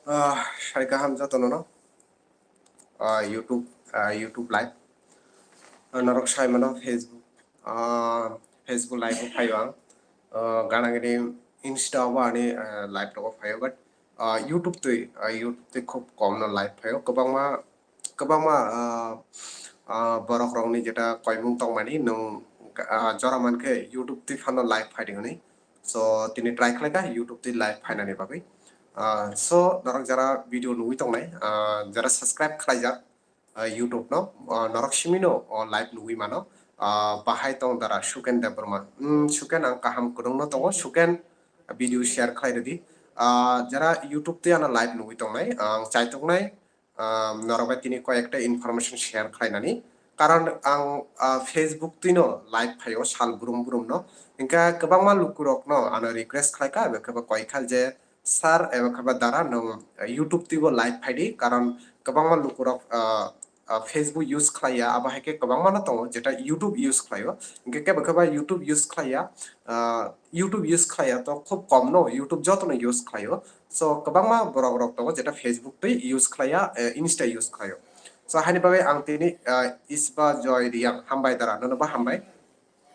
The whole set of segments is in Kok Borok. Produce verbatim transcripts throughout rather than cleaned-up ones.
Ah, sai kaham jotono no. Ah, YouTube, ah, YouTube live. Ah, norok sai mano Facebook, ah, Facebook live o phaio ang. Ah, gana gini Insta o bo ani, ah, live rogo phaio, but, ah, YouTube twi, ah, YouTube twi khub kom no live phaio. Kwbangma, kwbangma, ah, ah, borok rokni jeta koimung tongmani nwng, ah, jora mankhe YouTube twi phano live phaidi hwnwi. So, tini try khlai kha YouTube twi live phainani bagwi. Ah, so, norok jara video nugwi tongnai, ah, jara subscribe khlaijak, ah, YouTube no, ah, norok simi no, oh, live nugwi mano. Ah, bahai tong dara Suken Debbarma. Hmm, Suken ang kaham kwrwngno tongo. Suken video share khlai rwdi. Ah, jara YouTube twi ano live nugwi tongnai, ang chaituknai, ah, norok bai tini koi ekta information share khlainani. Karon ang, ah, Facebook twino live phaio sal brum brum no. Hingkha kwbangma lukurokno ano request khlaikha, abo khe bo koikhal je, "Sir, abo khe bo dara nwng, ah, YouTube twibo live phaidi," karon kwbangma lukurok, ah, ah, Facebook use khlaiya, abo hai khe kwbangma no tongo jeta YouTube use khlaio. Hingkhe kebo khe bo YouTube use khlaiya, ah, YouTube use khlaiya to khub kom no, YouTube jotono use khlaio. So, kwbangma borok rok tongo jeta Facebook twi use khlaiya, eh, Insta use khlaio. So, haini bagwi ang tini, ah, Isba Joy Riang, hambai dara, nono bo hambai.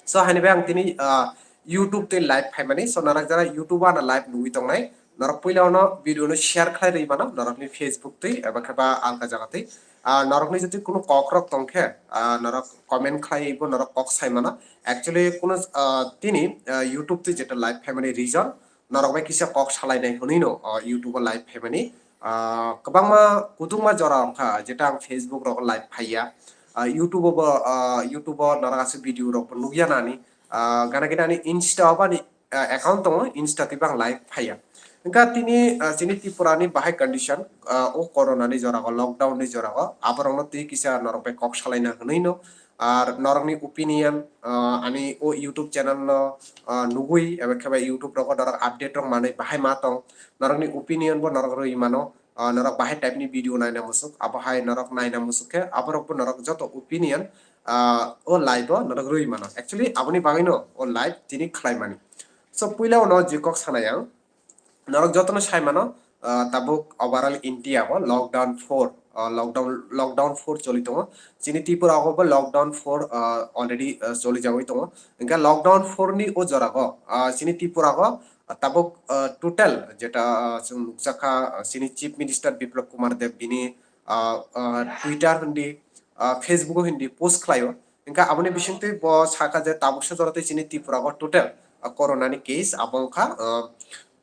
So, haini bagwi ang tini, ah, YouTube twi live phaimani. So, norok jara YouTube o ano live nugwi tongnai, norok puila ono video no share khlai rwi mano, norokni Facebook twi eba khe ba alka jaga twi. Ah, norokni jodi kunu kok rok tongkhe, ah, norok comment khlai bo norok kok sai mano. Actually, kunu, ah, tini, ah, YouTube twi jeta live phaimani reason, norok bai kisa kok salainai hwnwi no, ah, YouTube o live phaimani. Ah, kwbangma kutungma jora wngkha, jeta ang Facebook rogo live phaiya. Ah, YouTube o bo, ah, YouTube o norok aswk video rok bo nukya nani. Ah, gana gini ani Insta o bani, ah, account tongo, Insta twi bang live phaiya. Hingkha tini, ah, chini Tripura ni bahai condition, ah, o corona ni jora o, lockdown ni jora o, aborok no twi kisa norok bai kok salaina hwnwi no. Ar norokni opinion, ah, ani o YouTube channel no, ah, nugwi, eba khe ba YouTube rogo norok update rok manwi bahai ma tong. Norokni opinion bo norok rwi mano, ah, norok bahai type ni video naina musuk, abo hai norok naina musuk khe, aborok bo norok joto opinion, ah, o live o norok rwi mano. Actually, aboni bagwi no o live tini khlai mani. So, puila uno je kok sanai ang, norok jotono sai mano, ah, tabuk overall India o lockdown four, ah, lockdown, lockdown four choli tongo. Chini Tripura o bo lockdown four, ah, already, ah, choli jagwi tongo. Hingkhe lockdown four ni o jora o, ah, chini Tripura o, ah, tabuk, ah, total jeta, ah, chwng nukjakha, ah, chini Chief Minister Biplab Kumar Deb bini, ah, ah, Twitter hindi, ah, Facebook o hindi post khlaio. Hingkhe aboni bisingtwi bo sakha je tabuksa jora tei chini Tripura o total, ah, corona ni case abo wngkha, ah,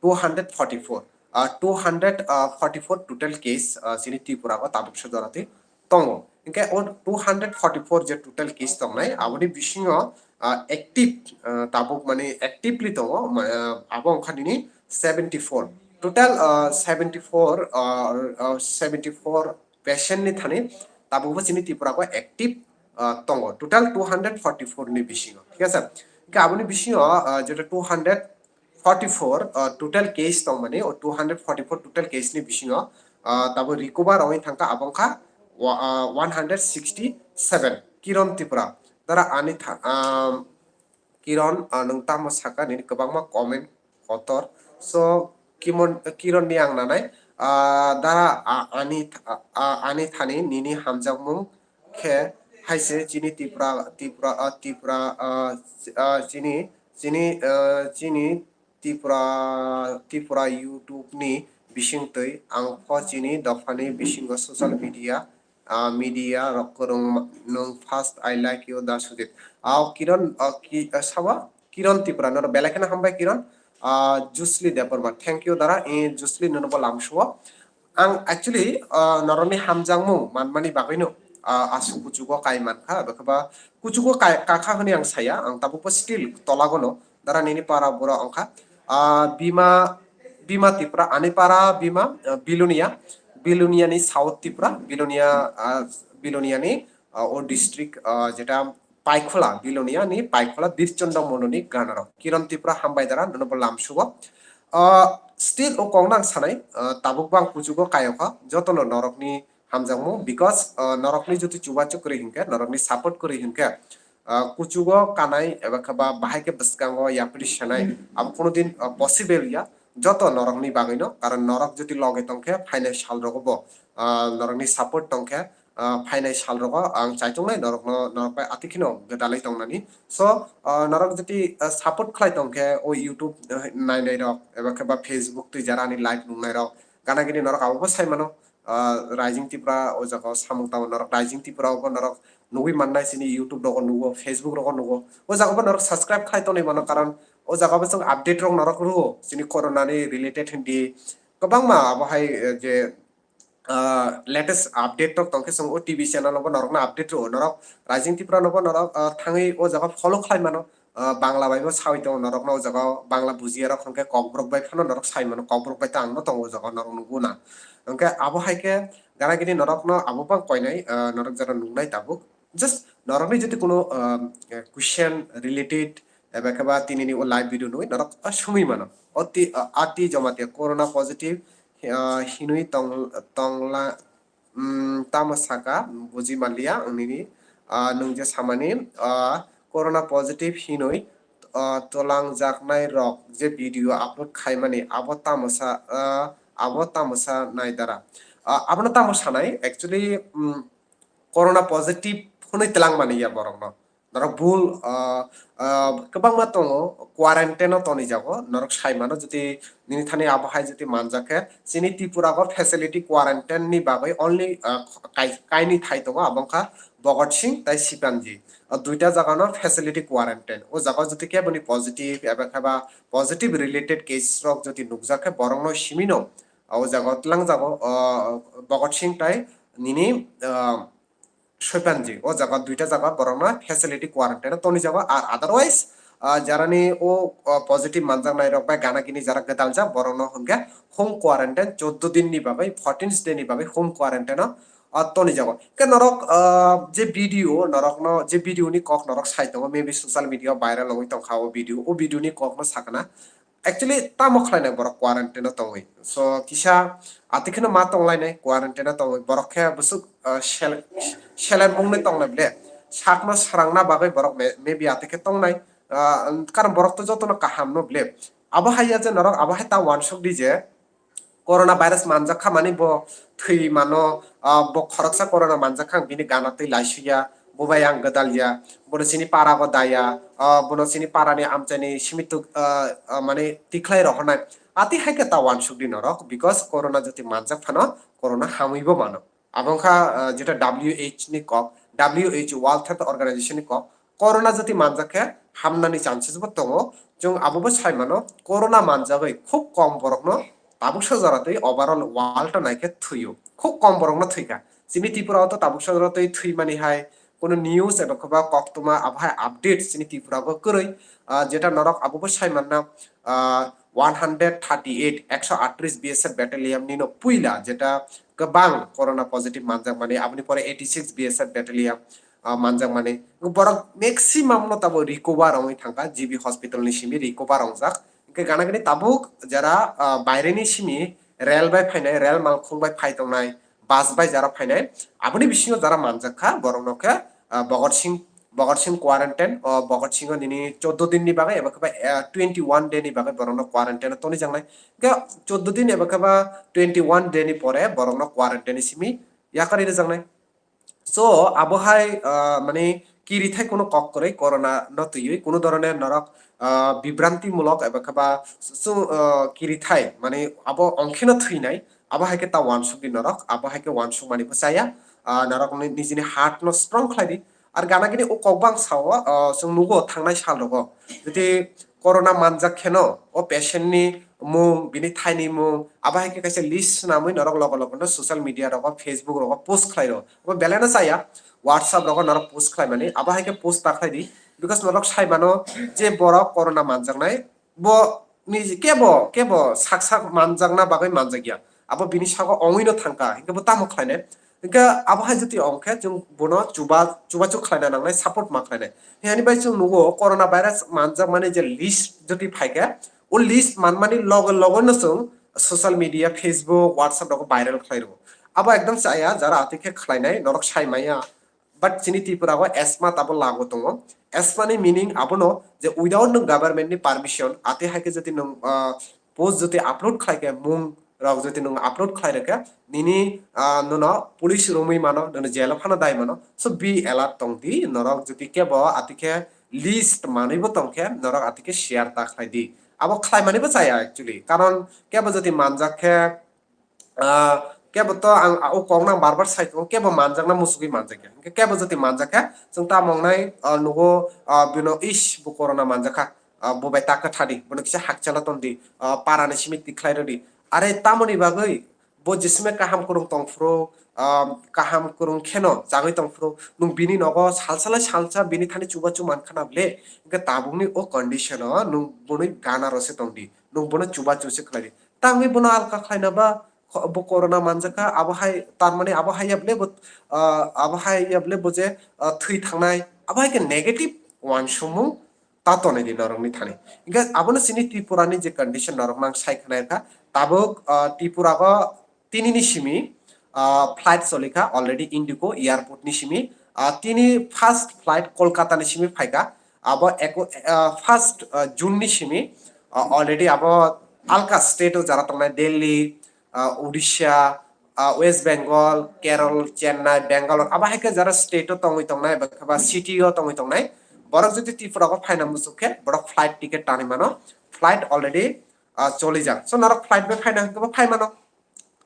two hundred forty-four. Ah, two hundred forty-four total case, ah, chini Tripura o tabuksa jora tei tongo. Hingkhe o two hundred forty-four je total case tongnai, aboni bisingo, ah, active, ah, tabuk mani actively tongo, ma-, ah, abo wngkha nini seventy-four. Total, ah, seventy-four, ah, ah, seventy-four patient ni thani tabukbo chini Tripura o active, ah, tongo. Total two hundred forty-four ni bisingo, thik ase? Hingkhe aboni bisingo, ah, jeta two hundred forty-four, ah, total case tongmani, o two hundred forty-four total case ni bisingo, ah, tabo recover wngwi thangkha abo wngkha wa-, ah, one hundred sixty-seven. Kiron Tripura, dara ani tha-, ah, Kiron, ah, nwng tamo saka nini kwbangma comment kotor. So, Kimon, Kiron ni ang nanai, ah, dara, ah, ani th-, ah, ah, ani thani nini hamjakmung khe hai se chini Tripura, Tripura, ah, Tripura, ah, ah, chini, chini, ah, chini Tripura, Tripura YouTube ni bisingtwi ang pho chini dophani bisingo social media, ah, media rok kwrwng ma-, nwng first I like you da Sujit. Ah, Kiron, ah, ki, ah, sabo? Kiron Tripura, nono belai kheno hambai Kiron. Ah, Jusli Debbarma, thank you dara, eh, Jusli nono bo lamsuo. Ang actually, ah, norokni hamjakmung manmani bagwino, ah, aswk kuchugo kai mankha, abo khe ba kuchugo kai, kakha hwnwi ang saya, ang tabukbo still tolagono, dara nini para bura wngkha. Ah, Bima, Bima Tripura, ani para Bima, ah, Bilonia, Bilonia ni South Tripura, Bilonia, ah, Bilonia ni, ah, o district, ah, jeta Paikhola, Bilonia ni Paikhola Birchondra Mondol ni ganaro. Kiron Tripura hambai dara, nono bo lamsugo. Ah, still o kok nang sanai, ah, tabuk bang kuchugo kayokha, jotono norokni hamjakmung, because, ah, norokni jodi chubachu kwrwi hinkhe, norokni support kwrwi hinkhe, ah, kuchugo kanai eba khe ba bahai khe bwskango yapri sanai, abo kono din, ah, possible ya. joto norokni bagwino, karon norok jodi loge tongkhe phainai salrogo bo, ah, norokni support tongkhe, ah, phainai salrogo ang chaichungnai norokno, norok bai atwi kheno gwdalwi tongnani. So, ah, norok jodi, ah, support khlai tongkhe o YouTube, ah, nainairok eba khe ba Facebook twi jara ani live nungnairok gana gini norok abobo sai mano. Ah, Rising Tripura o jaga o samung tamo norok Rising Tripura o bo norok nugwi mannai, chini YouTube rogo nugo, Facebook rogo nugo. O jaga bo norok subscribe khlai tongwi mano, karon o jaga bo chwng update rok norok rwo, chini corona ni related hindi kwbangma abo hai, eh, je, ah, latest update rok tongkhe chwng o T V channel o bo norokno update rwo. Norok Rising Tripura no bo norok, ah, thangwi o jaga follow khlai mano. Ah, Bangla bai bo sawi tongo norokno o jaga o, Bangla bujiya rok hwnkhe Kokborok bai phano norok sai mano, Kokborok bai ta ang no tongo o jaga o norok nugo na. Hwnkhe abo hai khe gana gini norokno abo bang koinai, ah, norok jara nuknai tabuk. Just norokni jodi kuno, ah, question related eba khe ba tinini o live video nugwi norok, ah, sumui mano. O ti, ah, ati Jamatia corona positive, ah, hinwi tong, tongla, mm, tamo saka, buji manliya ang nini, ah, nwng je samani, ah, corona positive hinwi, ah, twlangjaknai rok je video upload khaimani abo tamo sa, ah, abo tamo sa nai dara. Ah, abono tamo sanai, actually, mm, corona positive hwnwi twlang mani ya borokno. Norok bul, ah, ah, kwbangma tongo, quarantine o toni jago. Norok sai mano, jodi nini thani abo hai jodi manjak khe, chini Tripura o facility quarantine ni bagwi only, ah, kai-, kainwi thai tongo, abo wngkha Bhagat Singh tai Sipanji. Ah, duita jaga no facility quarantine. O jaga o jodi keboni positive eba khe ba positive related case rok jodi nukjak khe, borok no simi no, ah, o jaga o twlang jago, ah, Bhagat Singh tai nini, ah, Soipanji, o jaga duita jaga borokno facility quarantine o toni jago, ar otherwise, ah, jarani o, o positive manjaknai rok bai gana gini jara gwdaljak borokno hwnkhe home quarantine choddo din ni bagwi, fourteen day ni bagwi home quarantine o, ah, toni jago. Khe norok, ah, je video norokno, je video ni kok norok sai tongo, maybe social media o viral wngwi tongkha o video, o video ni kok no sakna. Actually, tamo khlainai borok quarantine o tongwi. So, kisa ati kheno ma tonglainai quarantine o tongwi. Borok khe bwswk, ah, sel-, seleng mungni tongnai ble. Sakno srangna bagwi borok may-, maybe ati khe tongnai. Ah, karon borok to jotono kaham no ble. Abo hai ya je norok abo hai ta wansuk di je corona virus manjak kha mani bo thwi mano, ah, bo khoroksa corona manjak kha bini gana twi laisuya. Bo bai ang gwdal ya, bono chini para go daya, ah, bono chini para ni amchai ni simi tuk, ah, ah, mane tikhlai rohornai. Ati hai khe ta wansuk di norok, because corona jati manjak phano corona hamwi bo mano. Abo wngkha, ah, jeta W H ni kok, W H World Health Organization ni kok, corona jati manjak khe hamnani chances bo tongo. Chwng abo bo sai mano, corona manjagwi khub kom borokno tabuk sajora twi overall world o nai khe thwio. Khub kom borokno thwikha. Chini Tripura o to tabuk sajora twi thwimani hai, kono news eba khe ba koktwma abo hai update chini Tripura o kwrwi, ah, jeta norok abo bo sai manna, ah, one hundred thirty eight, ekso atris B S F battalion ni no puila jeta kwbang corona positive manjak mani, aboni pore eighty six B S F battalion, ah, manjak mani. Borok maximum no tabo recover wngwi thangkha, G B hospital ni simi recover wngjak. Hwnkhe gana gini tabuk jara, ah, baire ni simi rel bai phainai, rel malkhung bai phai tongnai, bus bai jara phainai, aboni bisingo jara manjak kha, borok no khe, ah, Bhagat Singh, Bhagat Singh quarantine, o Bhagat Singh o nini choddo din ni bagwi eba khe ba, ah, twenty one day ni bagwi borok no quarantine o toni jangnai. Hwnkhe choddo din eba khe ba twenty one day ni pore borok no quarantine ni simi yakarwi rwjaknai. So, abo hai, ah, mane, kirithai kuno kok kwrwi corona no twiwi, kuno dhoroner norok, ah, bibranti mulok eba khe ba su-, su-, ah, kirithai, mane, abo ongkheno thwinai, abo hai khe ta wansuk di norok, abo hai khe wansuk mani bo chaya, ah, norok ni-, nijini heart no strong khlai di. Ar gana gini o kok bang sao, ah, chwng nugo thangnai sal rogo. Jodi corona manjak kheno, o patient ni mung, bini thaini mung, abo hai khe kaisa list swnamwi norok logo logo no social media rogo, Facebook rogo post khlai rw. Abo belai no chaya, WhatsApp rogo norok post khlai mani, abo hai khe post ta khlai di, because norok sai mano je borok corona manjaknai, bo ni kebo, kebo sak sak manjakna bagwi manjakya, abo bini sago ongwi no thangkha, hwnkhe bo tamo khlainai? Hwnkhe abo hai jodi ongkhe chwng bono chuba, chubachu khlaina nangnai, support ma khlainai. Hani bai chwng nugo corona virus manjakmani je list jodi phaikhe, o list manmani loge loge no chwng social media, Facebook, WhatsApp rogo viral khlai rwo. Abo ekdom chaya, jara ati khe khlainai, norok sai maya. But chini Tripura o asthma tabo lagu tongo. Asthma ni meaning abono je without nwng government ni permission, ati hai khe jodi nwng, ah, Post jodi upload khlai khe, mung rok jodi nwng upload khlai rwkhe, nini, ah, nono police romwi mano, nono jail o phano dai mano. So be alert tong di, norok jodi kebo atikhe list manwi bo tong khe, norok atikhe share ta khlai di. Abo khlai mani bo chaya actually. Karon kebo jodi manjak khe, ah, kebo to ang o kok nang bar bar sai tongo, kebo manjakna musugwi manjak ya. Hingkhe kebo jodi manjak khe, chwng tamo wngnai, ah, nugo, ah, bino, "Ish, bo corona manjak kha, ah, bo bai ta kwtha di, bono kisa hakchalo ton di, ah, para ni simi tikhlai rw di." Are tamoni bagwi bo jisme kaham kwrwng tong phuru, ah, kaham kwrwng kheno chagwi tong phuru, nwng bini nogo salsa lai salsa bini thani chubachu man khana ble, hingkhe tabukni o condition o nwng bonwi gana rw se tong di, nwng bono chubachu se khlai di. Tangwi bono alka khlaina ba, kho-, bo corona manjak kha, abo hai, tar mani abo hai ya ble bo, ah, abo hai ya ble bo je, ah, thwi thangnai, abo hai khe negative uansukmung ta tonwi di norokni thani. Hingkhe abono chini Tripura ni je condition norok nang sai khna kha, tabuk, ah, Tripura o tini ni simi, ah, flight choli kha already Indigo airport ni simi, ah, tini first flight Kolkata ni simi phai kha, abo eko-, ah, first, ah, June ni simi, ah, already abo alka state o jara tongnai Delhi, ah, Odisha, ah, West Bengal, Kerala, Chennai, Bangalore, abo hai khe jara state o tongwi tongnai, ba khe ba city o tongwi tongnai, borok jodi Tripura o phaina muchuk khe, borok flight ticket tanwi mano, flight already, ah, cholijak. So, norok flight bai phaina hwnkhe bo phai mano.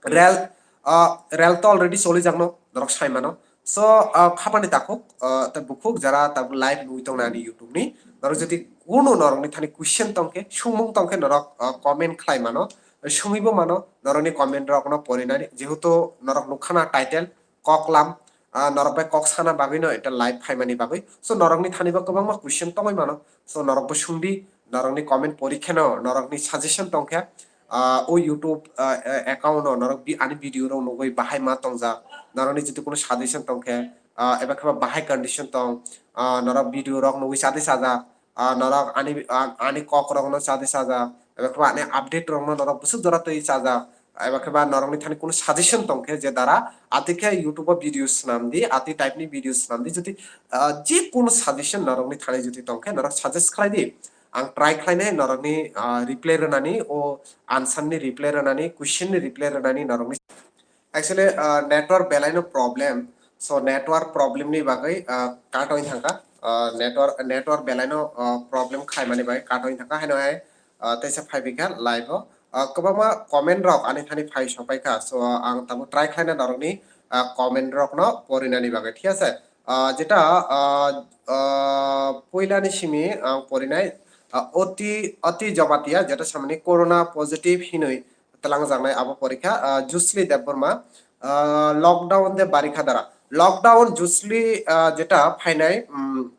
Rail, ah, rail to already cholijak no, norok sai mano. So, ah, khapani takhuk, ah, tei bukhuk jara tabuk live nugwi tongnai ani YouTube ni, norok jodi kunu norokni thani question tong khe, sumung tong khe norok, ah, comment khlai mano. Sumui bo mano, norokni comment rok no porinani, jehetu norok nukkhana title, koklam, ah, norok bai kok sana bagwi no eta live phaimani bagwi. So norokni thani bo kwbangma question tongwi mano. So norok bo sungdi, norokni comment pori kheno, norokni suggestion tong khe, ah, o YouTube, ah, eh, account no norok bi-, ani video rok nugwi bahai ma tongjak, norokni jodi kunu suggestion tong khe, ah, eba khe ba bahai condition tong, ah, norok video rok nugwi chadi chajak, ah, norok ani, ah, ani kok rok no chadi chajak, eba khe ba ani update rok no norok bwswk jora twi chajak, eba khe ba norokni thani kunu suggestion tong khe je dara ati khe YouTube o video swnam di, ati type ni video swnam di, jodi, ah, je kunu suggestion norokni thani jodi tong khe norok suggest khlai di, ang try khlainai norokni, ah, reply rwnani, o answer ni reply rwnani, question ni reply rwnani norokni. Actually, ah, network belai no problem. So network problem ni bagwi, ah, cut oi thangkha. Ah, network, network belai no, ah, problem khaimani bagwi cut oi thangkha. Haino hai, ah, teisa phai bikha live o. Ah, kwbangma comment rok ani thani phai sopai kha. So ang tabuk try khlaina norokni, ah, comment rok no porinani bagwi, thik ase? Ah, jeta, ah, ah, puila ni simi ang porinai, ah, Oti, Oti Jamatia, jeta samani corona positive hinwi twlangjaknai abo porikha, ah, Jusli Debbarma, ah, lockdown de barikha dara. Lockdown Jusli, ah, jeta phainai, um,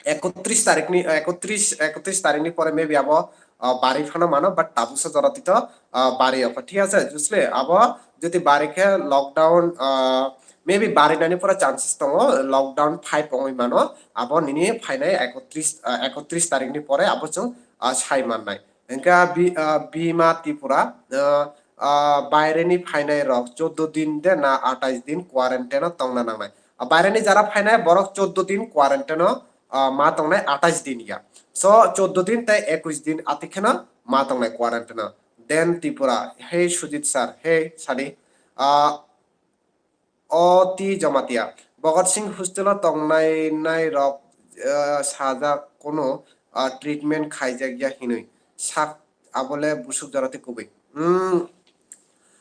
ekotris tarikni, ekotris, ekotris tarikni pore maybe abo, ah, bari phano mano, but tabuksa jora tito, ah, bari okho, thik ase? Jusli, abo jodi bari khe lockdown, ah, maybe barinani pura chances tongo, lockdown five wngwi mano, abo nini phainai ekotris, ah, ekotris tarikni pore abo chwng, ah, sai mannai. Hingkhe bi-, ah, Bima Tripura, ah, ah, baireni phainai rok choddo din de na atais din quarantine o tongna nangnai. Ah, baireni jara phainai borok choddo din quarantine o, ah, ma tongnai atais din ya. So choddo din tei ekush din ati kheno ma tongnai quarantine o. Then Tripura, hey Sujit sir, hey sadi, ah, O T Jamatia, Bhagat Singh hostel o tongnai nai rok, eh, sajak kono, ah, treatment khaijak ya hinwi sak, abole busuk jora tei kubui. Hmm.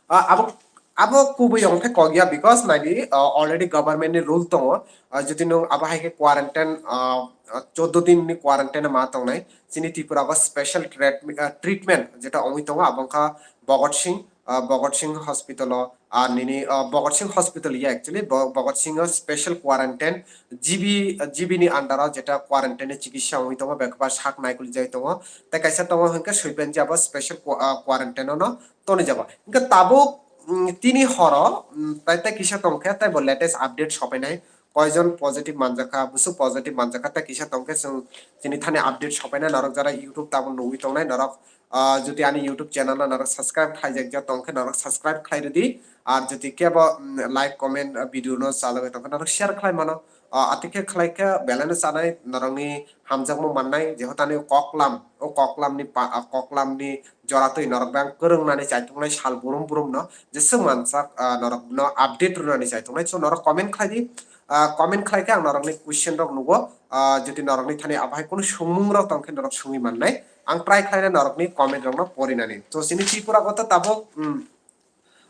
Ah, abo, abo kubui ongkhe kok ya, because naidi, ah, already government ni rule tongo. Ah, jodi nwng abo hai khe quarantine, ah, ah, choddo din ni quarantine ma tongnai. Chini Tripura o special treatment, ah, treatment jeta ongwi tongo, abo wngkha Bhagat Singh, ah, Bhagat Singh hospital o, ah, nini, ah, Bhagat Singh hospital ya actually, Bha-, Bhagat Singh o special quarantine, G B, ah, G B ni under o jeta quarantine ni chikitsa wngwi tongo, bekba sak naikuli jai tongo. Tei kaisa tongo hwnkhe Soipanji abo special qua-, ah, quarantine o no tonwi jago. Hwnkhe tabuk, mm, tini horo, mm, tai, tai kisa tongkhe, tei bo latest update sopainai. koijon positive manjakha, busu positive manjakha, tei kisa tongkhe chwng chini thani update sopaina norok jara YouTube tabuk nugwi tongnai norok, ah, jodi ani YouTube channel no norok subscribe khlaijakya tongkhe norok subscribe khlai rwdi, ar jodi kebo, mm, like, comment, ah, video no chalogwi tongkhe norok share khlai mano. Ah, atikhe khlaikhe belai no chanai norokni hamjakmung mannai, jehoto ani koklam, o koklamni pa-, ah, koklamni joratwi norok bang kwrwngnani chaitongnai sal burum burum no jeswk mansak, ah, norok no update rwnani chaitongnai. So norok comment khlai di, ah, comment khlai khe ang norokni question rok nugo, ah, jodi norokni thani abohai kunu swngmung rok tongkhe norok swngwi mannai, ang try khlainai norokni comment rok no porinani. So chini Tripura o to tabuk, mm,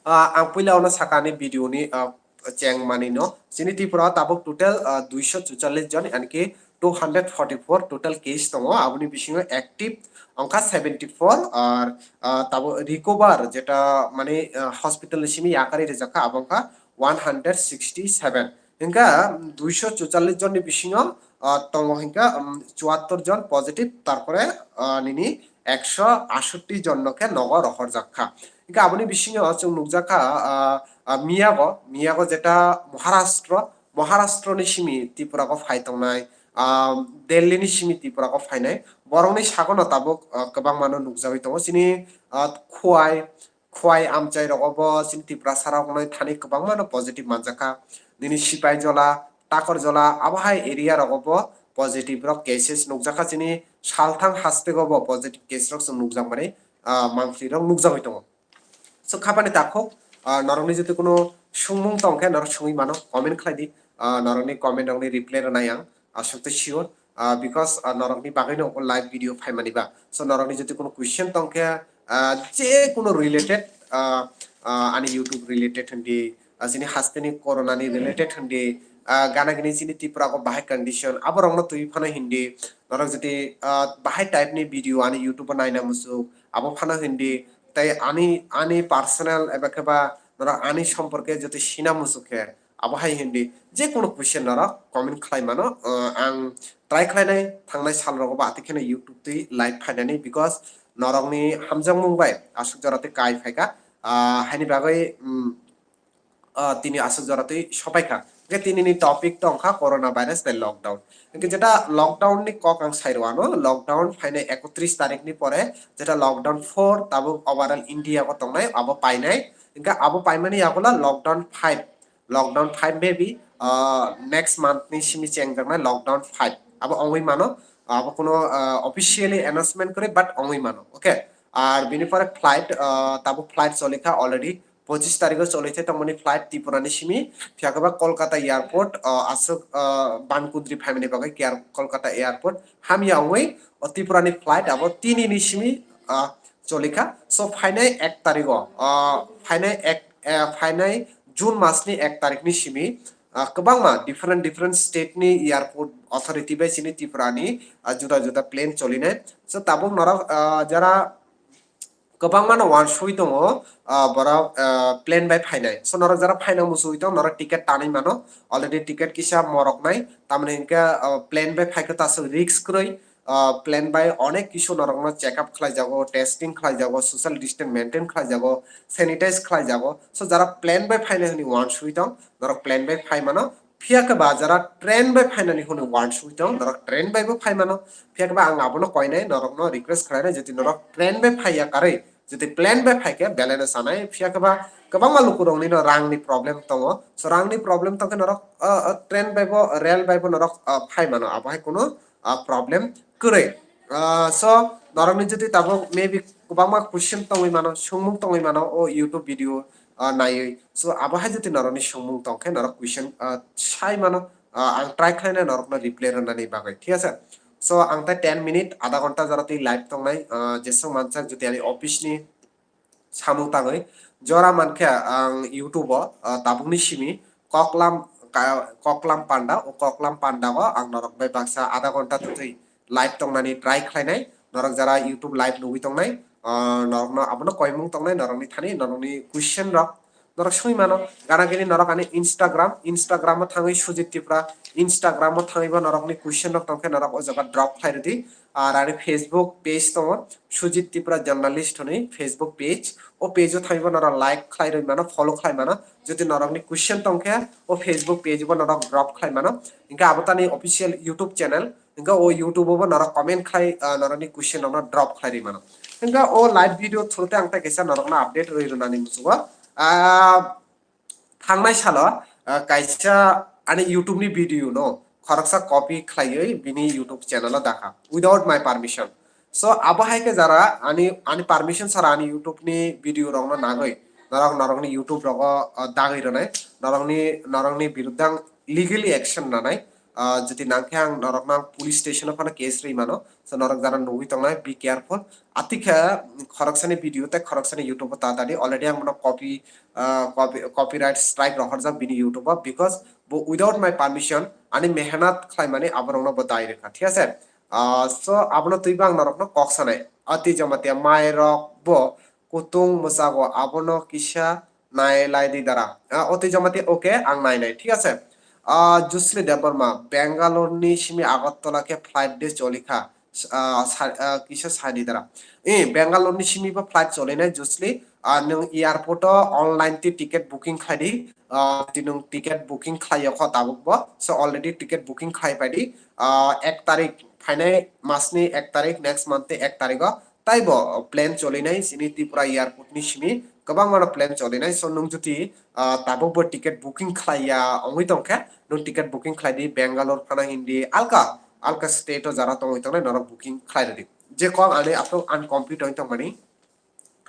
ah, ang puila ono saka ani video ni, ah, cheng mani no. Chini Tripura o tabuk total, ah, duiso chuchallis jon, ani ki two hundred forty-four total case tongo. Aboni bisingo active wngkha seventy-four, ar, ah, tabuk recover jeta mane, ah, hospital ni simi yakarwi rijakha abo wngkha one hundred sixty-seven. Hingkha duiso chuchallis jon ni bisingo, ah, tongo hingkha, um, chuattor jon positive, tarpore, ah, nini ekso asotti jon no khe nogo rohorjak kha. Hingkha aboni bisingo chwng nukjakha, ah, ah, miyago, miyago jeta Maharashtra, Maharashtra ni simi Tripura o phai tongnai, ah, Delhi ni simi Tripura o phainai, borokni sago no tabuk, ah, kwbangma no nukjagwi tongo. Chini, ah, Khowai, Khowai amchai rogo bo chini Tiprasa rokno thani kwbangma no positive manjakha. Nini Sipaijola, Takarjola, abohai area rogo bo positive rok cases nukjakha. Chini salthang hasteo bo positive case rok chwng nukjakmani, ah, monthly rok nukjagwi tongo. So khapani takhuk, ah, norokni jodi kuno swngmung tongkhe norok swngwi mano, comment khlai di. Ah, norokni comment rokni reply rwnai ang, aswk tei sure. Ah, because, ah, norokni bagwino o live video phaimani ba. So norokni jodi kuno question tongkhe, ah, je kuno related, ah, ah, ani YouTube related hindi, ah, chini hasteni corona ni related hindi, ah, gana gini chini Tripura o bahai condition, aborokno twi phano hindi, norok jodi, ah, bahai type ni video ani YouTube o naina musuk, abo phano hindi, tei ani, ani personal eba khe ba norok ani somporke jodi sina musuk khe, abo hai hindi, je kuno question norok comment khlai mano, ah, ang try khlainai thangnai sal rogo ba atikhe no YouTube twi live phainani, because norokni hamjakmung bai aswk jora twi kai phaikha, ah, haini bagwi, um, ah, tini aswk jora twi sopaikha. Hingkhe tinini topic tongkha corona virus tei lockdown. Hingkhe jeta lockdown ni kok ang sai rwano, lockdown phainai ekotris tarikh ni pore jeta lockdown four tabuk overall India o tongnai abo painai. Hingkhe abo paimani yagulo lockdown five, lockdown five maybe, ah, next month ni simi chengjaknai lockdown five. Abo ongwi mano, abo kuno, ah, officially announcement kwrwi, but ongwi mano, okay? Ar bini pore flight, ah, tabuk flight cholikha already, pochis tarikho choli thai tongmani flight Tripura ni simi, phiya khe ba Kolkata airport, ah, aswk, ah, bankudri phaimani bagwi K R Kolkata airport hamya wngwi o Tripura ni flight abo tini ni simi, ah, cholikha. So phainai ek tarikho, ah, phainai ek, eh, phainai June mas ni ek tarikh ni simi, ah, kwbangma different different state ni airport authority bai chini Tripura ni, ah, juda juda plane cholinai. So tabuk norok, ah, jara kwbangma no wansugwi tongo, ah, borok, ah, plane bai phainai. So norok jara phaina muchungwi tong, norok ticket tanwi mano. Already ticket kisa morok nai, tamni hwnkhe, ah, plane bai phaikhe ta aswk risk kwrwi. Ah, plane bai onek kisu norokno check up khlaijago, testing khlaijago, social distance maintain khlaijago, sanitize khlaijago. So jara plane bai phainai hwnwi wansugwi tong, norok plane bai phai mano. Phiya khe ba jara train bai phainani hwnwi wansugwi tong, norok train bai bo phai mano. Phiya khe ba ang abono koinai, norokno request khlainai, jodi norok train bai phaiya karwi, jodi plane bai phaikhe belai no sanai. Phiya khe ba kwbangma lukurokni no rangni problem tongo. So rangni problem tongkhe norok, ah, ah, train bai bo, rail bai bo norok, ah, phai mano, abohai kunu, ah, problem kwrwi. Ah, so norokni jodi tabuk maybe kwbangma question tongwi mano, swngmung tongwi mano o YouTube video, ah, naiwi. So abohai jodi norokni swngmung tongkhe norok question, ah, sai mano, ah, ang try khlainai norokno reply rwnani bagwi, thik ase? So ang tai ten minute, adha ghonta jora twi live tongnai, ah, jeswk mansak jodi ani office ni samung tangwi jora mankhe ang YouTube o, ah, tabukni simi koklam ka-, koklam panda, o koklam panda o ang norok bai baksa adha ghonta twi live tongnani try khlainai. Norok jara YouTube live nugwi tongnai, ah, norokno abono koimung tongnai, norokni thani norokni question rok Norok swi mano, gana gini norok ani Instagram, Instagram o thangwi Sujit Tripura, Instagram o thangwi bo norokni question rok tongkhe norok o jaga drop khlai rwdi. Ar ani Facebook page tongo, Sujit Tripura journalist hwnwi Facebook page, o page o thangwi bo norok like khlai rwi mano, follow khlai mano. Jodi norokni question tongkhe o Facebook page o bo norok drop khlai mano. Hinkhe abo tani official YouTube channel, hinkhe o YouTube o bo norok comment khlai, ah, norokni question rokno drop khlai rwi mano. Hinkhe o live video through te ang tei kaisa norokno update rwi rwnani muchungo. Ah, thangnai salo, ah, kaisa ani YouTube ni video no khoroksa copy khlaiwi bini YouTube channel o dakha without my permission. So abo hai khe jara ani, ani permission sara ani YouTube ni video rokno nagwi norok, norokni YouTube rogo, ah, dagwi rwnai, norokni, norokni biruddhe ang legally action nanai. Ah, jodi nangkhe ang norokno ang police station o phano case rwi mano. So norok jara nugwi tongnai, be careful. Atikhe khoroksani video tei khoroksani YouTube o ta tadi already ang bono copy, ah, copy, copyright strike rohorjak bini YouTube o, because bo without my permission ani mehnat khlaimani aborokno bo dai rwkha, thik ase? Ah, so abono twibo ang norokno kok sanai. Ati Jamatia mai rok bo kutung mwchago, abono kisa nai lai di dara. Ah, Oti Jamatia, okay, ang nai nai, thik ase? Ah, Jusli Debbarma, Bangalore ni simi Agartala khe flight de choli kha. Ah, sa-, ah, kisa sai di dara. Eh, Bangalore ni simi bo flight choli nai, Jusli. Ah, nwng airport o online twi ticket booking khai di. Ah, twi nwng ticket booking khlai ya kho tabuk bo. So already ticket booking khai pai di. Ah, ek tarik phainai mas ni ek tarik, next month ni ek tarik o. Taibo plane cholinai chini Tripura airport ni simi kwbangma no plane cholinai. So nwng jodi, ah, tabuk bo ticket booking khlai ya wngwi tongkhe, nwng ticket booking khlai di Bangalore phano hindi alka, alka state o jara tongwi tongnai norok booking khlai rwdi. Je kok ani aphuru uncomplete wngwi tongmani.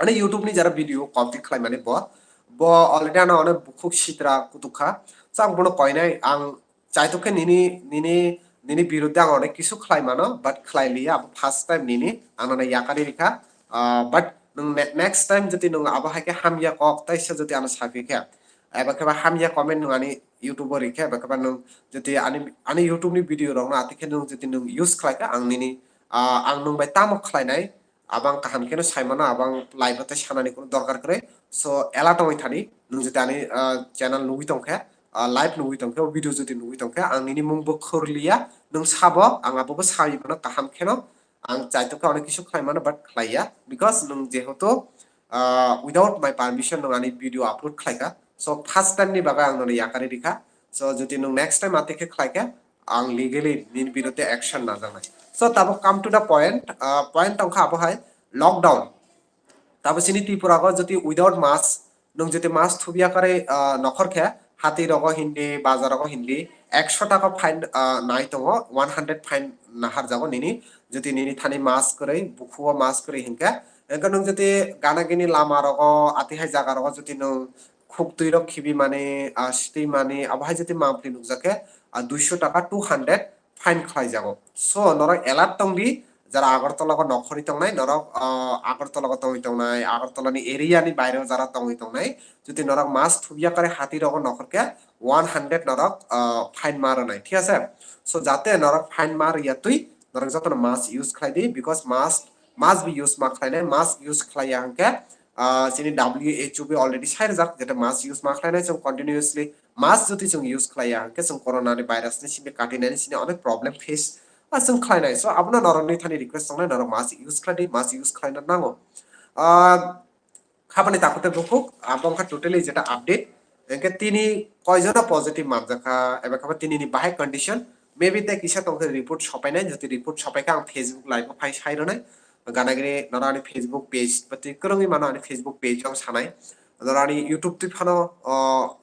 Ani YouTube ni jara video complete khlai mani bo, bo already ano onek bukhuk sitra kutuk kha. So ang bono koinai, ang chaitok khe nini, nini, nini biruddhe ang onek kisu khlai mano, but khlai liya, abo first time nini, ang nono yakari rikha. Ah, but nwng ne-, next time jodi nwng abo hai khe hamya kok taisa jodi ano saphi khe, eba khe ba hamya comment nwng ani YouTube o rikhe, eba khe ba nwng jodi ani, ani YouTube ni video rok no ati khe nwng jodi nwng use khlai kha, ang nini, ah, ang nwng bai tamo khlai nai, abang kaham kheno sai mano, abang live o tei sanani kuno dorkar kwrwi. So, alert wngwi thani, nwng jodi ani, ah, channel nugwi tongkhe, ah, live nugwi tongkhe, o video jodi nugwi tongkhe, ang nini mung bo khor liya, nwng sabo, ang abo bo sai mano kaham kheno, ang chaitok khe onek kisu khlai mano, but khlai ya, because nwng jehetu, ah, without my permission nwng ani video upload khlai kha. So, first time ni bagwi ang nono yakari rikha. So, jodi nwng next time ati khe khlai khe, ang legally nini biruddhe action najaknai. So, tabuk come to the point, ah, point tongkha abo hai lockdown. Tabo chini Tripura o jodi without mask, nwng jodi mask thubya kare, ah, nokhor khe, hati rogo hindi, bazar rogo hindi, ekso taka fine, ah, nai tongo, one hundred fine nahar jago nini, jodi nini thani mask kwrwi, bukhuo mask kwrwi hinkhe, hinkhe nwng jodi gana gini lama rogo, ati hai jaga rogo jodi nwng khuk twi rok khibi mani, ah, sitwi mani, abo hai jodi mampli nukjak khe, ah, duiso taka, two hundred fine khlai jago. So, norok alert tong di, jara Agartala o nokhorwi tongnai, norok, ah, Agartala o tongwi tongnai, Agartala ni area ni baire o jara tongwi tongnai, jodi norok mask thubya kare hati rogo nokhor khe, one hundred norok, ah, fine ma rwnai, thik ase? So, jate norok fine ma rwya twi, norok jotono mask use khlai di, because mask must be use ma khlainai, mask use khlai ya hwnkhe, ah, chini W H O bai already sai rwjak, jete mask use ma khlainai, chwng continuously mask jodi chwng use khlai ya hwnkhe, chwng corona ni virus ni simi katinani sini onek problem face, ah, chwng khlainai. So, abono norokni thani request tongnai, norok mask use khlai di, mask use khlaina nango. Ah, Habani takhuk tei bukhuk, abo wngkha totally jeta update. Hwnkhe tini koijono positive manjakha, eba khe tini ni bahai condition, maybe tei kisa tongkhe report sopainai, jodi report sopaikha ang Facebook live o phai sai rwnai. Ganagini norok ani Facebook page, bati kwrwngwi mano ani Facebook page ang sanai. Norok ani YouTube twi phano, o,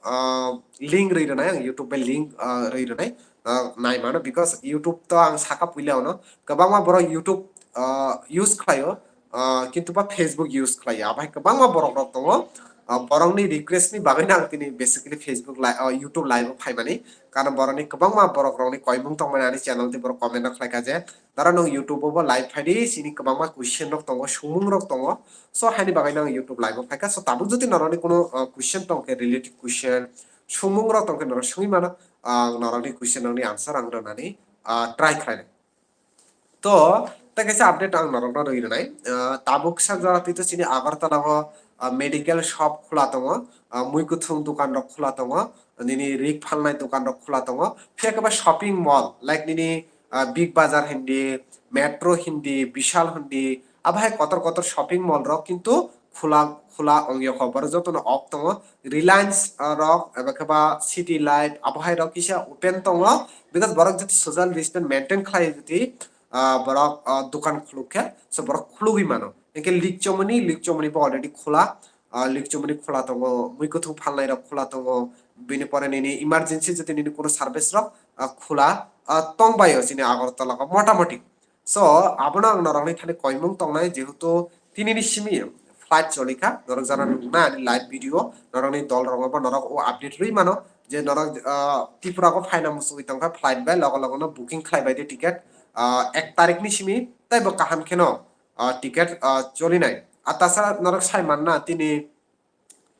o, link rwi rwnai, ang YouTube bai link, o, rwi rwnai. Norok nai mano, because YouTube to ang saka puila ono kwbangma borok YouTube, o, use khlaio. Ah, kintu ba Facebook use khlai ya. Abo hai kwbangma borok rok tongo. Ah, borokni request ni bagwi no ang tini basically Facebook li-, ah, YouTube live o phaimani. Karon borokni kwbangma borok rokni koimung tongmani ani channel tei borok comment rok khlai kha je, "Dara nwng YouTube o bo live phai di, sini kwbangma question rok tongo, sumung rok tongo." So, haini bagwi no ang YouTube live o phai kha. So, tabuk jodi norokni kuno, ah, question tong khe, related question, sumung rok tong khe norok sungwi mano, ang norokni question rokni answer ang rwnani, ah, try khlai nai. To, Tei kaisa update ang norokno rwi rwnai. Ah, tabuk sa jora twi to chini Agartala o, ah, medical shop khula tongo, ah, mui kwthwng dukan rok khula tongo, nini rik phalnai dukan rok khula tongo. Phiya khe ba shopping mall, like nini, ah, Big Bazaar hindi, Metro hindi, Vishal hindi, abo hai kotor kotor shopping mall rok kintu khula, khula ongya kho. Borok jotono off tongo. Reliance, ah, rok, eba khe ba City Life, abo hai rok kisa open tongo. Because borok joto social distance maintain khlai jodi, ah, borok, ah, dukan khuluk khe, so borok khulugwi mano. Hingkhe Likchomoni, Likchomoni bo already khula, ah, Likchomoni khula tongo, mui kwthwng phalnai rok khula tongo, bini pore nini emergency jodi nini kuno service rok, ah, khula, ah, tongbaio chini Agartala o motamoti. So, abono ang norokni thani koimung tongnai, jehetu tinini simi flight cholikha, norok jara nukna ani live video, norokni dol rogo bo norok o update rwi mano, je norok, ah, Tripura o phaina muchungwi tongkha flight bai, logo logo no booking khlai bai di ticket, ah, ek tarikh ni simi, tei bo kaham kheno, ah, ticket, ah, cholinai. Ah, tasa norok sai manna tini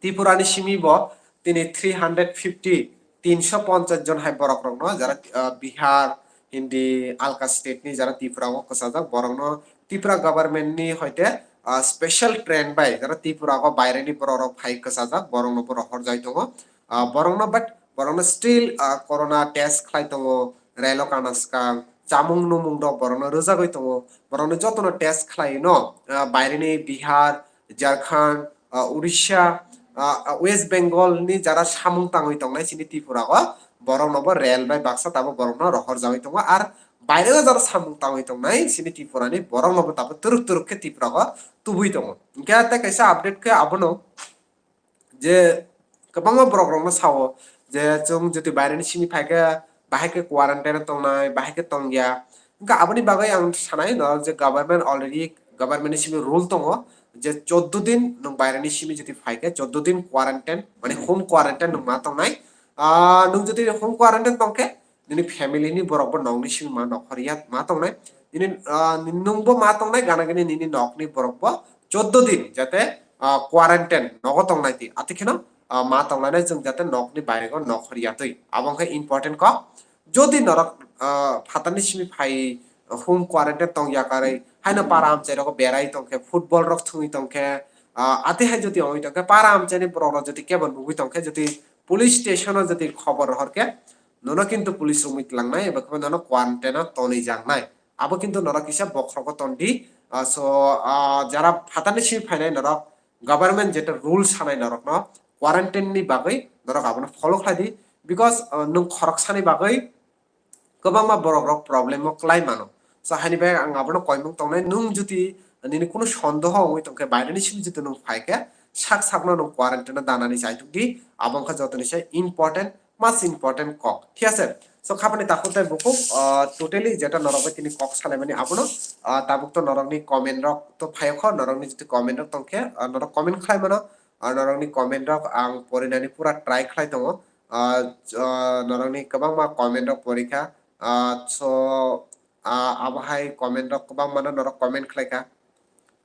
Tripura ni simi bo tini three hundred fifty, tinso ponchas jon hai borok rokno jara, ah, Bihar, hindi alka state ni jara Tripura o kwchajak borokno Tripura government ni hoite, ah, special train bai jara Tripura o baire ni borok rok phai kwchajak borokno bo rohor jai tongo. Ah, borokno, but borokno still, ah, corona test khlai tongo, relo kana swkang, chamung numung rok borokno rwjagwi tongo, borokno jotono test khlai no, ah, baire ni Bihar, Jharkhand, ah, Odisha, ah, ah, West Bengal ni jara samung tangwi tongnai chini Tripura o, borok no bo rel bai baksa tabuk borok no rohor jagwi tongo, ar baire o jara samung tangwi tongnai chini Tripura ni borok no bo tabuk turuk turuk khe Tripura o tubui tongo. Hingkhe tei kaisa update khe abono je kwbangma borok rok no sao je chwng jotoi baire ni simi phai khe bahai khe quarantine o tongnai, bahai khe tongya. Hingkhe aboni bagwi ang sanai no je government already government ni simi rule tongo je choddo din nwng baire ni simi jotoi phai khe choddo din quarantine, mane home quarantine nwng ma tongnai. Ah, nwng jotoi home quarantine tong khe nini family ni borok bo nokni simi ma nokhorya ma tongnai. Nini, ah, nwng bo ma tongnai gana gini nini nokni borok bo choddo din jate, ah, quarantine nogo tongnai di. Ati kheno, ah, ma tonglainai chwng jate nokni bairego nokhorya twi. Abo wngkha important kok. Jodi norok, ah, phatarni simi phai home quarantine tong yakarwi, haino para amchai rogo berai tongkhe, football rok thwngwi tongkhe, ah, ati hai jodi ongwi tongkhe, para amchaini borok rok jodi kebo nugwi tongkhe, jodi police station o jodi khobor rohor khe, nono kintu police romwi tlangnai, eba khe nono quarantine o tonwi jaknai. Abo kintu norok kisa bokhrogo tondi. Ah, so, ah, jara phatarni simi phainai norok government jeta rule sanai norokno quarantine ni bagwi norok abono follow khlai di. Because, ah, nwng khoroksani bagwi kwbangma borok rok problem o klai mano. So, haini bagwi ang abono koimung tongnai, nwng jodi nini kunu sondoho wngwi tongkhe, baireni simi jodi nwng phaikhe, sak sakno nwng quarantine o danani chaitukdi, abo wngkha jotoni se important, most important kok, thik ase? So, khapani takhuk tei bukhuk, ah, totally jeta norok bai tini kok salaimani abono, ah, tabuk to norokni comment rok to phaiyo kho, norokni jodi comment rok tongkhe, ah, norok comment khlai mano, ah, norokni comment rok ang porinani pura try khlai tongo, ah, ah, norokni kwbangma comment rok porikha, ah, so, ah, abo hai comment rok kwbangma no norok comment khlaikha.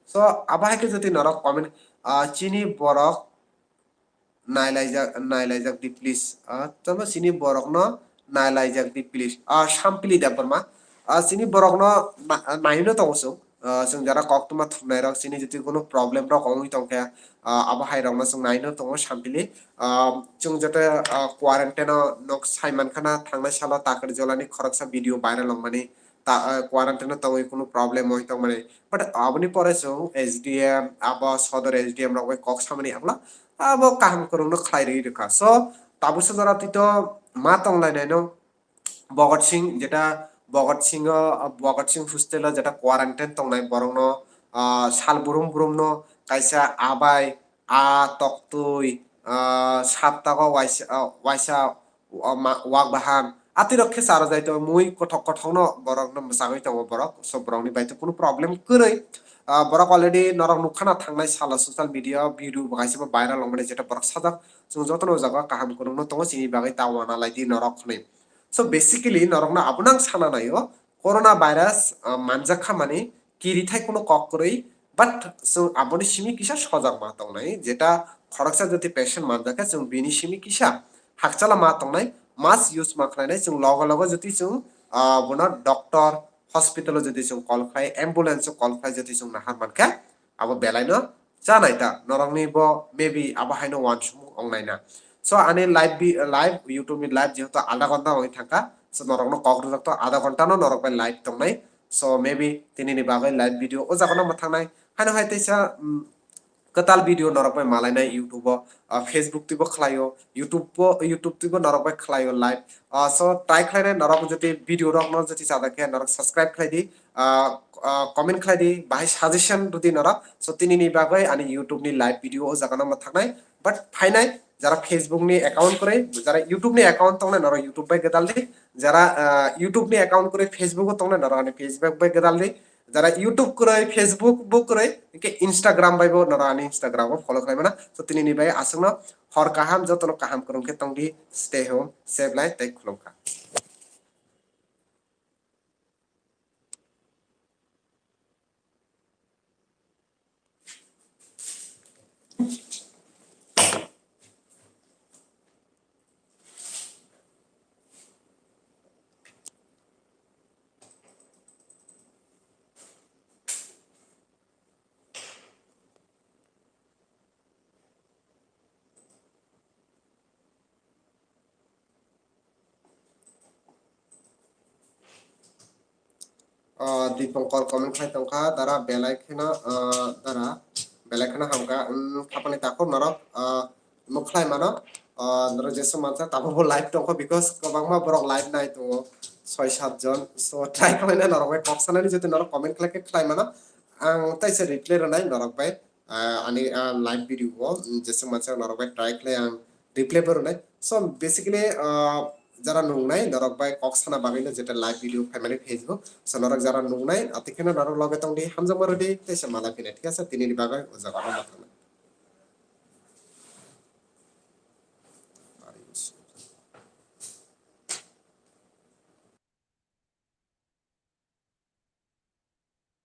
So, abo hai khe jodi norok comment, ah, chini borok nailaijak, nailaijak di please. Ah, tamo chini borokno nailaijak di please. Ah, Sampili Debbarma. Ah, chini borokno na-, naino tongo chwng. Ah, chwng jara koktwma thumnairok chini jodi kunu problem rok wngwi tongkhe, ah, abo hai rokno chwng naino tongo Sampili. Ah, chwng jate, ah, quarantine o nok sai mankhana thangnai salo Takarjolani khoroksa video viral wngmani. Ta, ah, quarantine o tongwi kunu problem wngwi tongmani. But aboni pore chwng S D M, abo sodor S D M rok bai kok samani abo, abo kaham kwrwngno khlai rwi rwkha. So, tabuksa jora twi to ma tonglainaino Bhagat Singh, jeta Bhagat Singh o, Bhagat Singh hostel o jeta quarantine tongnai borokno, ah, sal brum brumno kaisa abai, a toktwi, ah, saptago waisa, ah, waisa, o ma-, wak bahan. Atwi rok khe charo jai tongo, mui kothok kothok no borok no mwchangwi tongo borok. So borok ni bai to kunu problem kwrwi. Ah, borok already norok nukha na thangnai salo social media o video bo kaisa bo viral wngmani jeta borok sajak. Chwng jotono o jaga kaham kwrwngno tongo, chini bagwi ta wana lai di norok hwnwi. So basically norok no abono ang sana naio, corona virus, ah, manjak kha mani kirithai kunu kok kwrwi, but chwng aboni simi kisa sojak ma tongnai, jeta khoroksa jodi patient manjak khe chwng bini simi kisa hakchala ma tongnai, mask use ma khlainai, chwng logo logo jodi chwng, ah, bono doctor, hospital o jodi chwng call khlai, ambulance o call khlai jodi chwng nahar mankha, abo belai no chanai ta, norokni bo maybe abo haino uansukmung ongnaina. So ani live bi-, live, YouTube ni live jehetu adha ghonta wngwi thangkha, so norokno kok rwjak to adha ghonta no norok bai live tongnai. So maybe tinini bagwi live video o jaga no mwthangnai. Haino hai teisa, mm, kwtal video norok bai malainai YouTube o, ah, Facebook twibo khlaio, YouTube o, YouTube twibo norok bai khlaio live. Ah, so try khlainai norok jodi video rok no jodi chada khe norok subscribe khlai di, ah, ah, comment khlai di, bahai suggestion rw di norok. So tinini bagwi ani YouTube ni live video o jaga no mwthangnai. But phainai jara Facebook ni account kwrwi, jara YouTube ni account tongnai norok YouTube bai gwdal di, jara, ah, YouTube ni account kwrwi Facebook o tongnai norok ani Facebook bai gwdal di. Jara YouTube kwrwi, Facebook bo kwrwi, hwnkhe Instagram bai bo norok ani Instagram o follow khlai mano. So tinini bai aswkno hor kaham, jotono kaham kwrwng khe tong di, stay home, safe lai tei khulumkha. Ah, Dipankar comment khlai tongkha, dara belai kheno, ah, dara belai kheno hamkha, um, khapani takhuk norok, ah, imo khlai mano, ah, norok jesu mansa tabukbo live tongkha, because kwbangma borok live nai tongo, soi sat jon, so try khlaina norok bai kok sanani, jodi norok comment khlai khe khlai mano, ang teisa reply rwnai norok bai. Ah, ani, ah, live video o, mm, jeswk mansa norok bai try khlai ang reply bo rwnai. So, basically, ah, jara nungnai norok bai kok sana bagwi no jeta live video phaimani Facebook. So, norok jara nungnai, atwi kheno norok loge tong di, hamjakma rw di, teisa malai phina, thik ase? Tinini bagwi o jaga o ma thangna.